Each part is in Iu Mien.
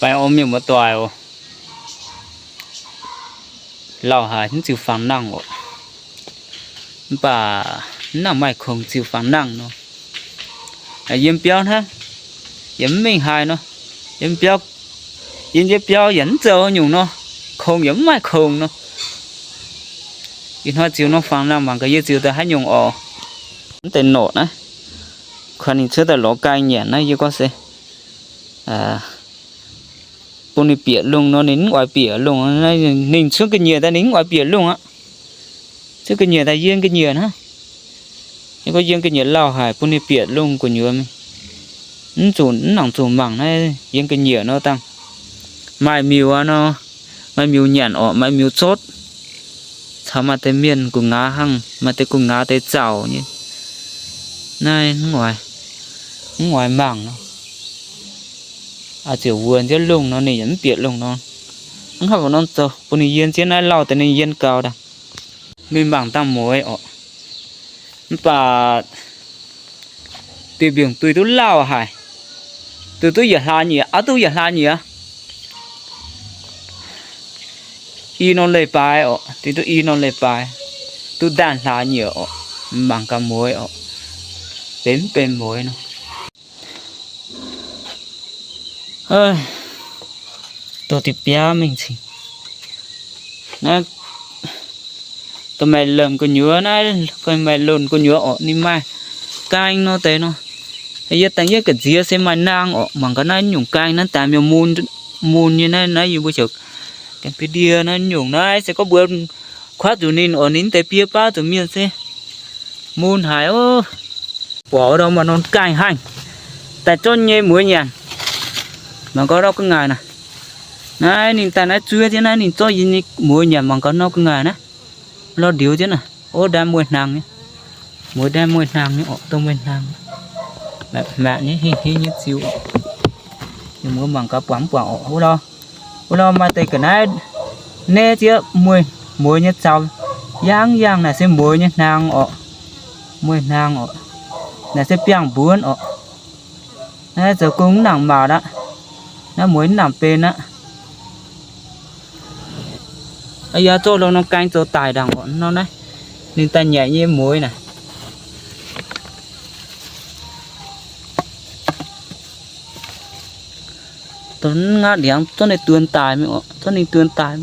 Baengh orn mienh muoz-doic oc. Lauh haic mv ziux fangx nangh oc. Mv baac mv nangc maaih kongx ziux fangx nangh nor. Yiem biauv hnangv, yaac mv mengh haaix nor. Yiem biauv, yiem biauv yaac mv zoux nyungc nor, kongx yaac mv maaih kongx nor. Ih hnoi ziux nor fangx nangh mangc gaax yie ziux daaih haaix nyungc oc. Mv deix norqc naaiv, kuanx ninh cuotv daaih lorz gaeng nyanc naaiv yie gorngv se bun ninh bieqc lungh nor ninh mv oix bieqc lungh. Ninh cuotv ga'nyiec daaih ninh mv oix bieqc lungh aqv. Cuotv ga'nyiec daaih yiem ga'nyiec hnangv. Yie gorngv yiem ga'nyiec lauh haic bun ninh bieqc lungh gu'nyuoz mingh. Mv zuqc, mv nangc zuqc mangc naaiv yiem ga'nyiec nor dangh. Maaih miuc nor, maaih miuc nyanc orqc, maaih miuc zotv. Caux maaih deix mienh gu'nguaaz hnangv, maaih deix gu'nguaaz deix zauc nyei. Naaiv mv oix, mv oix mangc nor. Ziouc wuonh nziouv lungh nor ninh yaac mv bieqc lungh nor. Mv haih nor zoux, bun ninh yiem nziouv naaiv lauh deix ninh yiem gau daaih. Mingh mangc dangh mueiz orqc. Mv baac diuh mbiungc duih duqv lauh haic. Duih duqv yietc hlaax nyieqc, auv duqv yietc hlaax nyieqc. I norm leiz-baaix orqc, diuh duqv i norm leiz-baaix, duqv ndaanh hlaax nyieqc orqc. Mangc gaax mueiz orqc. Benx mv benx mueiz nor. Doqc diuh biaav mingh cingx. Naaiv ga'maeqc lemc gu'nyuoz, naaiv ga'maeqc lemc gu'nyuoz orqc, ninh maaih gaeng nor deix nor. Yie dangh yie ga'nziex se maaih naang orqc. Mangc gaax naaiv nyungc gaeng naaiv daaih mienh mun, mun nyei naaiv, naaiv yie mbuo heuc gaeng ba'ndie naaiv nyungc naaiv se gorngv mbuo kuaaiv zuqc ninh orqc, ninh deix bie baav zuqc mienh se mun haic oc. Buatc wuov dauh maaih norm gaeng haic, daaih zorqv nyei mueiz nyanc. Mangc gaax norm gu'nguaaic naaic. Naaiv ninh daaih naaiv zuov jienv naaiv ninh zorqv yie nyei mueiz nyanc. Mangc gaax norm gu'nguaaic naaiv, lorh ndioux jienv naaic. Ov, ndaam mueiz-hnaangx nyei. Mueiz ndaam mueiz-hnaangx nyei orqc, dongh mueiz-hnaangx. Maanc nyei, hingh hingh nyei ziux orqc. Yie mbuo mangc gaax buangc mv buangc orqc. Wuov lauh, wuov lauh maaih deix ga'naaiv nev zieqv mueiz, mueiz nyei zaux. Yaangh yaangh naaic se mueiz nyei hnaangx orqc. Mueiz hnaangx orqc. Naaic se biangh mbuonv orqc. Naaiv zoux gong mv nangc maatc aqv. Naaiv mueiz mv nangc benx aqv. Aa, yaac zorqv longc norm gaeng zoux daic ndaangc orqc nor naaiv. Ninh daaih nyanc nyei mueiz naaic. Dongh nqaatv ndiangx zorqv ninh duonx daaih mingh orqc, zorqv ninh duonx daaih.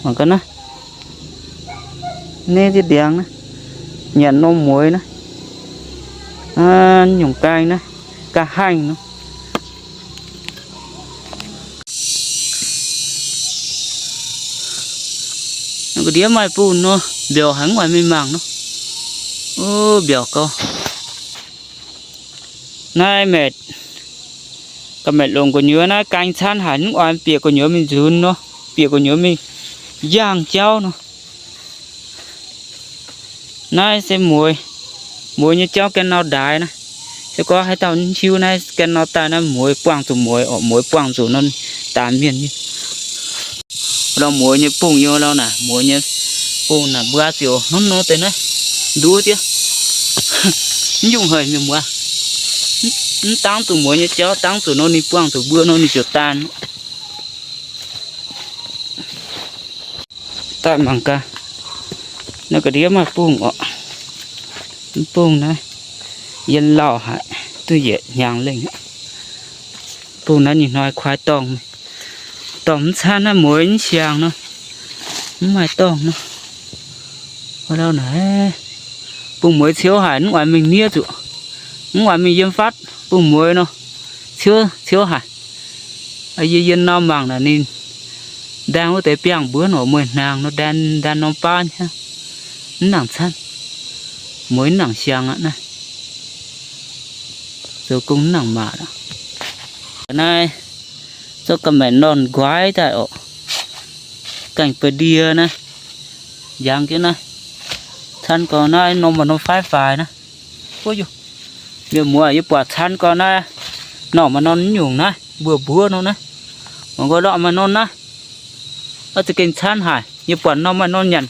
Mangc gaax naaiv, naaiv ziex ndiangx naaiv, nyanc norm mueiz naaiv, nyungc gaeng naaiv, ga'haaih nor. Ga'ndiev maaih bung nor, mbiauz haic mv oix mingh mangc nor. Mbiauz gau. Naaiv maeqc, ga'maeqc longc gu'nyuoz naaiv gaeng canv haic, mv oix bieqc gu'nyuoz mingh nzunx nor, bieqc gu'nyuoz mingh yangh jauv nor. Naaiv se mueiz, mueiz nyei jauv gaengh nor ndaix naaiv. Se gorngv haaix dauh hiuv naaiv gaengh nor daaih naaiv mueiz buangh zuqc mueiz orqc, mueiz buangh zuqc nor daaux mienh nyei. Lorh mueiz nyei bung yie lorh naaic, mueiz nyei bung naaic mbuo ziouc hnangv nor deix naaiv nduov diev. Mv nyungc haic mienh muoz. Mv dangv zuqc mueiz nyei jauv, dangv zuqc nor ninh buangh zuqc mbuo nor ninh ziouc daan. Daaih mangc gaax, naaiv ga'ndiev maaih bung orqc. Mv bung naaiv yiem lauh haic, duqv yietc hnyangx lengh. Bung naaiv nyei hnoi kuaaiv dorngh, dorngh mv caanv naaiv mueiz mv siangx nor, mv maaih dorngh nor. Wuov lauh naaiv, bung mueiz ciouv haic, mv oix mingh niev zuqc, mv oix mingh yiem fatv bung mueiz nor, ciouv ciouv haic. Yie yiem nor mangc naaic ninh ndaang wuov deix biangh mbuonv orqc, mueiz hnaangx nor ndaang, ndaang norm baav hnangv, mv nangc caanv, mueiz mv nangc siangx aqv naaiv. Zoux gong mv nangc maatc aqv. Naaiv zorqv ga'maeqc norn nquaaiv daaih orqc, gaengh ba'ndie naaiv, njang jienv naaiv, caanv gau naaiv norm maaih norm faaiv faix naaiv. Mienh muoz, yie buatc caanv gau naaiv, norm maaih norm nyungc naaiv, mbuov mbuov nor naaiv. Mangc gaax lorh maaih norm naaiv. Oix za'gengh caanv haic, yie buatc norm maaih norm nyanc,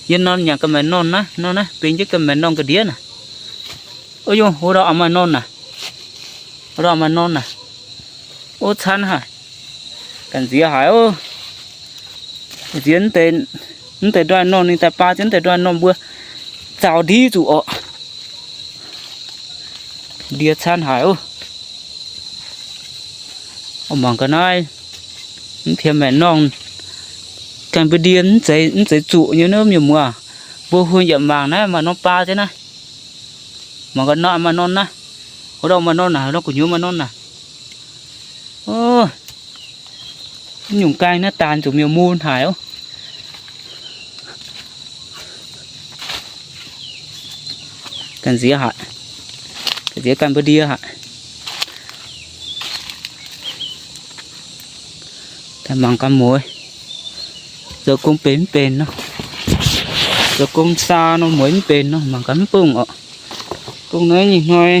yie norm nyanc ga'maeqc norn naaiv, norm naaiv benx jienv ga'maeqc norn ga'ndiev naaic. Ov, yungh wuov lorh maaih norm naaic. Ndorm maaih norm naaic. Ov, canv haic. Ganh nziex haic ov. Nziex mv deix ndoih norm ninh daaih baa jienv mv deix ndoih norm mbuo zaux ndiev zuqc orqc. Ndie canv haic ov. Mangc gaax naaiv, mv piex maengc norm, ganh mbuo ndie mv zeiz zuqc nyei nov, mienh muoz. Mbuo huin yaac mangc naaiv maaih norm baa jienv naaiv. Mangc gaax nor, maaih norm naaiv. Wuov ndorm maaih norm naaic, ndorm gu'nyuoz maaih norm naaic. Nyungc gaeng naaiv daanh zuqc miuc mun haic ov. Ganh nziex haic. Ganh nziex ganh mbuo ndie haic. Daaih mangc gaax mueiz, zoux gong benx mv benx nor. Zoux gong saa nor mueiz mv benx nor, mangc gaax mv bungh orqc. Gong naaiv nyei hnoi,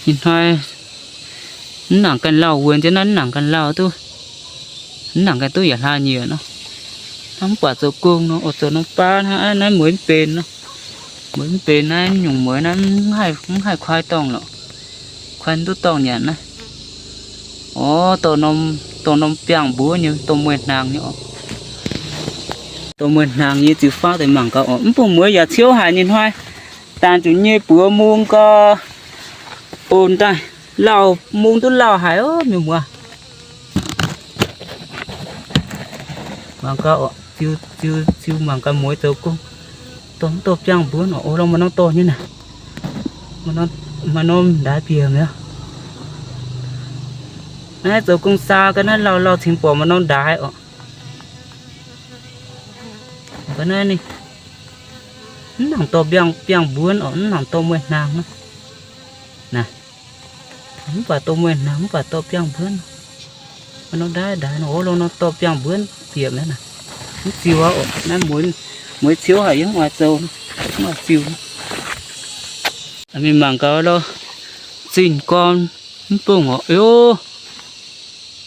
nyei hnoi mv nangc ganh lauh wuonx jienv naaiv, mv nangc ganh lauh duqv, mv nangc ganh duqv yaac hlaax nyieqc nor. Hnangv mv buatc zoux gong nor, oix zoux norm baav hnangv naaiv mueiz mv benx nor. Mueiz mv benx naaiv, nyungc mueiz naaiv mv haih kuaai dorngh lorqc. Kuaai mv duqv dorngh nyanc naaiv. Orv, dorh norm biangh mbuov nyei, dorh mueiz hnaangx nyei orqc. Dorh mueiz hnaangx nyei ziux faanv deix mangc gaax orqc. Mv bungh mueiz yaac ciouv haic nyei hnoi. Daanh zuqc nyei buoz mung gau, onx daaih lauh, mung duqv lauh haic ov, mienh muoz. Mangc gaax orqc, ziux, ziux mangc gaax mueiz zoux gong. Dorh, dorh biangh mbuonv orqc. O, lorqc, maaih norm dorh nyei naaic. Maaih norm ndaix bieqc mi'aqv. Naaiv zoux gong saa ga'naaiv lauh lauh cingx borqc maaih norm ndaix orqc. Ga'naaiv ninh mv nangc dorh biangh, biangh mbuonv orqc, mv nangc dorh mueiz hnaangx nor. Naaic, mv baac dorh mueiz hnaangx, mv baac dorh biangh mbuonv. Maaih norm ndaix, ndaix nor, o, lorqc, norm dorh biangh mbuonv bieqc mi'aqv naaic. Mv ziux aqv orqc. Naaiv mueiz, mueiz ciouv haic, yie mv oix zoux, mv oix ziux. Mingh mangc gaax lorqc, zinh gorn mv bungh orqc. Ov,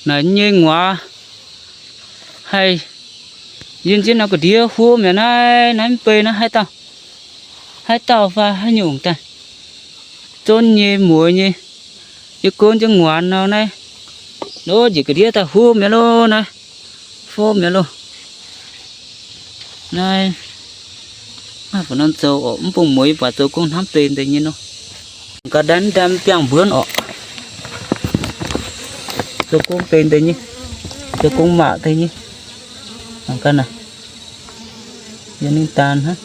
naaic nyei nguaaz haih yinh jienv norm ga'ndiev huv mi'aqv naaiv. Naaiv mv bei naaiv haaix dauh, haaix dauh fai haaix nyungc daaih, zunv nyei mueiz nyei, yie gunv jienv nguaaz nor naaiv. Ov, njiec ga'ndiev daaih huv mi'aqv loh naaiv. Fov mi'aqv loh. Naaiv maaih norm zoux orqc. Mv bungh mueiz buatc zoux gong hnamv benx deix nyei nor. Ga'ndanv ndaam biangh mbuonv orqc. Zoux gong benx deix nyei. Zoux gong maac deix nyei. Mangc gaax naaic, yie ninh daanh hnangv.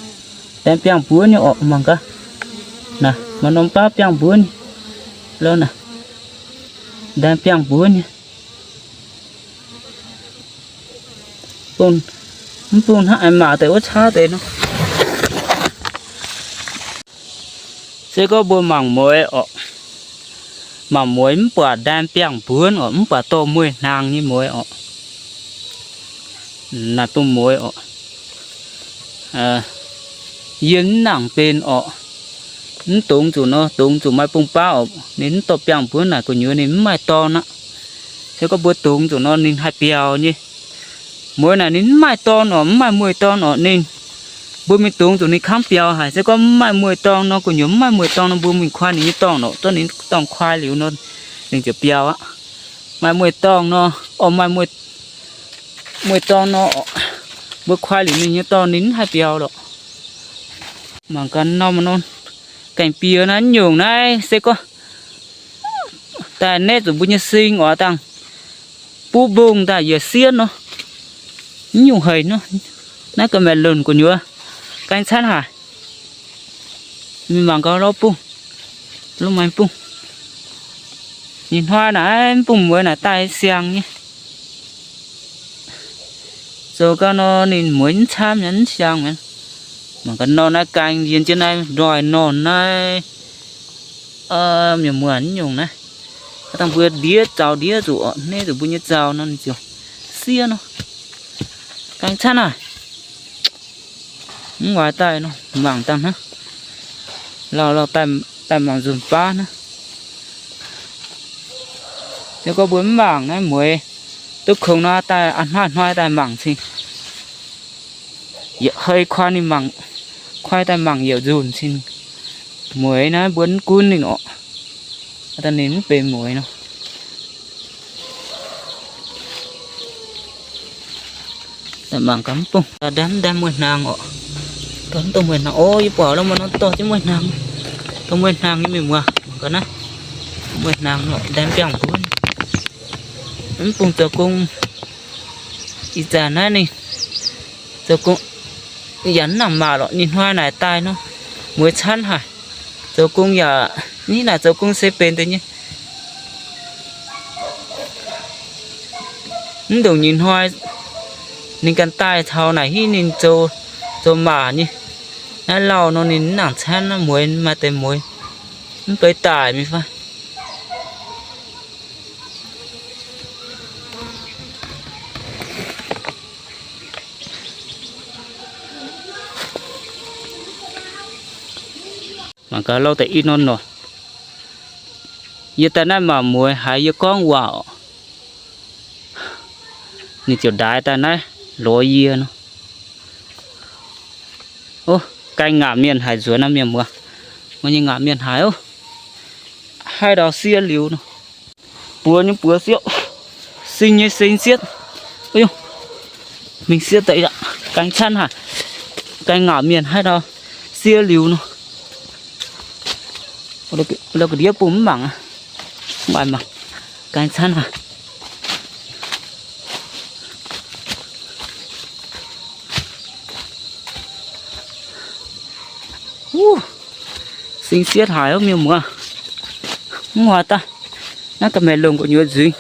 Ndaam biangh mbuonv nyei orqc, mangc gaax. Naaic, maaih norm baav biangh mbuonv nyei. Lorqc naaic, ndaam biangh mbuonv nyei. Mv bung hnangv maac deix wuov caav deix nor. Se gorngv mbuo mangc mueiz orqc, mangc mueiz mv buatc ndaam biangh mbuonv orqc, mv buatc dorh mueiz hnaangx nyei mueiz orqc, naaic bung mueiz orqc, yie mv nangc benx orqc. Mv dungx zuqc nor, dungx zuqc maaih bung baav orqc, ninh mv dorh biangh mbuonv naaic gu'nyuoz ninh mv maaih dorn aqv. Se gorngv mbuo dungx zuqc nor ninh haih biaux nyei. Mueiz naaic ninh mv maaih dorn orqc, mv maaih mueiz dorn orqc ninh. Mbuo mingh dungx zuqc ninh kangv biaux haic. Se gorngv mv maaih mueiz dorn nor, gu'nyuoz mv maaih mueiz dorn nor, mbuo mingh kuaai ninh nyei dorngh orqc. Zorqv ninh dorngh kuaai liuz nor, ninh ziouc biaux aqv. Maaih mueiz dorngh nor, orqc, maaih mueiz dorn nor orqc, mbuo kuaai liuz ninh nyei dorngh ninh mv haih biaux lorqc. Mangc gaax norm nor, gaengh bieqc naaiv nyungc naaiv se gorngv daaih naetv zuqc mbuo nyei sing oc, dangh buv mbong daaih yietc sieqv nor. Mv nyungc haic nor. Naaiv ga'maeqc lunc gu'nyuoz gaeng caanv haic. Mingh mangc gaax lorqc bung, lorqc maaih bung. Nyei hnoi naaiv mv bung mueiz naaic daaih siang nyei. Zoux gau nor ninh mueiz mv camv nyei, mv siang mi'aqv. Mangc gaax norm naaiv gaeng yien jienv naaiv ndoih norm naaiv. Mienh muoz, mv nyungc naaiv, dangh mbuo ndiev zaux ndiev zuqc orqc, naetv zuqc mbuo nyei zaux nor ninh ziouc sieqv nor. Gaeng caanv naaic. Mv waac daaih nor, mangc dangh hnangv. Lauh lauh daaih mangc nzunc baav hnangv. Se gorngv mbuo mv mangc naaiv mueiz, duqv kungx nor daaih a'hnoi a'hnoi daaih mangc cing. Yietc hei kuaai ninh mangc, kuaai daaih mangc yietc nzunc cing. Mueiz naaiv mbuo mv gunv ninh orqc. Daaih ninh mv benx mueiz nor. Mangc gaax mv bung, daaih mv daaih mueiz hnaangx orqc. Daaih mv daaih mueiz hnaangx orqc. Yie buatc lorqc, maaih norm dorh jienv mueiz hnaangx. Daaih mueiz hnaangx nyei mienh muoz. Mangc gaax naaiv, mueiz hnaangx lorqc, daaih mbiaangx mbuo. Mv bung zoux gong ih zanc naaiv ninh zoux gong yaac mv nangc maac lorqc. Ninh hnoi naaic daaih nor, mueiz camv haic. Zoux gong yaac, ih naaic zoux gong se benx deix nyei. Mv ndongc nyei hnoi ninh ganh daaih taux naaic hiuv ninh zoux, zoux maac nyei. Naaiv lauh nor ninh mv nangc camv, mueiz maaih deix mueiz mv bei daic mingh fai. Mangc gaax lauh deix i norm nor. Yie daaih naaiv mangc mueiz haiz yie gorngv waac, ninh ziouc ndaix daaih naaiv lorz yie nor. Ov, gaeng ngaatc mienh haic nzuonx naaiv mienh muoz. Meih nyei ngaatc mienh haic ov. Haaix ndau siev liuz nor. Buoz nyei buoz siepv. Sing nyei sing siepv. Mingh siepv daaih, gaeng camv haic. Gaeng ngaatc mienh haaix ndau siev liuz nor. La'ga'ndiev bung mv mangc, mv maaih mangc. Gaeng camv haic. Sing siepv haic ov mienh muoz. Mv oix daaih, naaiv ga'maeqc longc gu'nyuoz nzuiz.